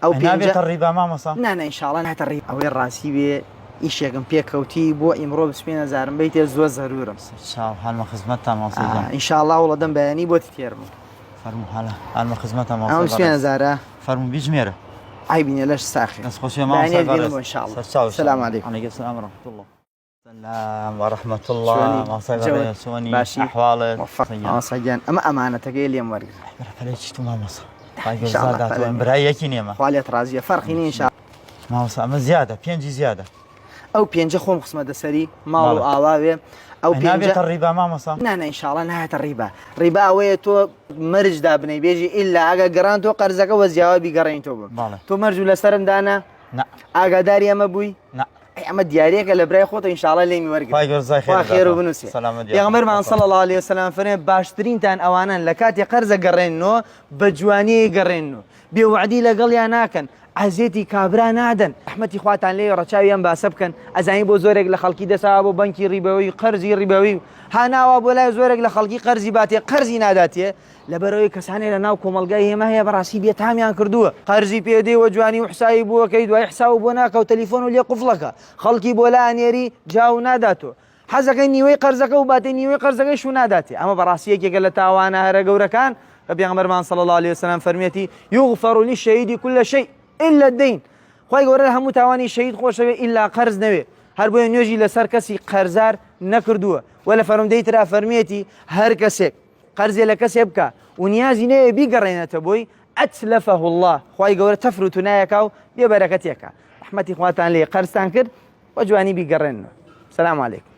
ئەو پێنجە نابێتە ڕیبا مامۆستا؟ نا نا ئینشاڵا ناتە ڕیبا. ئەوەی ڕاستی بێ ئیشێکم پێ کەوتی بۆ ئیمڕۆ بسپێ نەزارم بەیتێ زۆر زەرورم. سەرچاو حالمە خزمەتتان مامۆستا گیان. ئینشاڵا وڵەدەم بەیانی بۆتی تێرم. فەرموو حالە حالمە خزمەتتان مامۆستا ئەمە بسپێ بەڕێز. نەزارە. فەرموو بیژمێرە. عەیبی نیە لەش ساخێ. دەست خۆش بێ مامۆستا بەیانی بەڕێز. ئەتبینم ئینشاڵا. سەرچاو سلام علیکم. علیکم سلام ورحمة اللە. سلام ورحمة اللە چۆنی؟ مامۆستای جەوت بەڕێز چۆنی باشی ئەحواڵت موفق گیان. مامۆستا گیان ئەمە ئەمانەتەکەی لێم وەرگرە. برا پەلەی چی تو مامۆستا خوای گەورە ئینشاڵڵا زاداتەوە پەلە ئەم نیە. برای یەکی نێمە خوا لێت ڕازیە فەرقی نیە ئینشاڵڵا. مامۆستا ئەمە زیادە پێنجی زیادە. ئەو پێنجە خۆم خستمە دەسەری ماڵ و بەڵێ. ئاواوێ ئەو ئەی پێنجە نابێتە ڕیبا مامۆستا؟ نا نا ئینشاڵڵا نایەتە ڕیبا ڕیبا ئەوەیە تۆ مەرج دابنەی بێژی ئیلا ئەگە گەڕان تۆ قەرزەکە وە زیاوە بیگەڕێنی تۆ بم بەڵێ. تۆ مەرج و لەسەرم دانا نا. ئاگاداری ئەمە بووی؟ نا. ئەی ئەمە دیاریەکە لە برای خۆتە ئینشاڵڵا لێمی وەرگر خوای گەورە جزای خوا خێرت خێر و بداتەوە. بنووسێ سەلامەت یاخوا. پێغەمبەرمان صلی الله علیه وسلم فەرمێ باشترینتان ئەوانەن لە کاتی قەرزە گەڕێننەوە بە جوانی گەڕێننەوە بێ وەعدی لەگەڵیان ناکەن ئەزێتی کابرا نادەن ڕەحمەتی خواتان لێ ڕەچاوی ئەم باسە بکەن ئەزانی بۆ زۆرێک لە خەڵکی دەساوە بۆ بەنکی ڕیبەوی قەرزی ڕیبەوی و هاناوە بۆ لای زۆرێک لە خەڵکی قەرزی باتێ قەرزی ناداتێ لەبەرئەوەی کەسانێ لە ناو کۆمەڵگای ئێمە هەیە بەڕاستی بێتامیان کردووە قەرزی پێ دێ وە جوانی و حساوی بۆکەی دوای حساو بۆ ناکە و تەلیفۆن و لێ قفڵەکە خەڵکی بۆ لا ئەنێری جاو ناداتۆ حەزەکەی نیوەی قەرزەکە و باتێ نیوەی قەرزەکەی شو ناداتێ ئەمە بەڕاستی یەکێکە لە تاوانە هەرە گەورەکان کە پێغەمبەرمان صلی الله علیه وسلم فەرمیەتی یغفر للشهید كل شيء الا الدين خوای گەورە لە هەموو تاوانی شەهید خۆشەوێ ئیلا قەرز نەوێ هەر بۆیە نوێژی لەسەر کەسی قەرزار نەکردووە و لە فەرمودەی ترا فەرمیەتی هەر کەسێک قەرزێ لە کەسێ بکا و نیازی نەوێ بیگەڕێنێتە بۆی، اتلفه اللە، خوای گەورە تەفر و تونایەکا و بێ بەرەکەتیەکا. ڕەحمەتی خواتان لێ قەرزتان کرد وە جوانی بیگەڕێننەوە. سلام علیکم.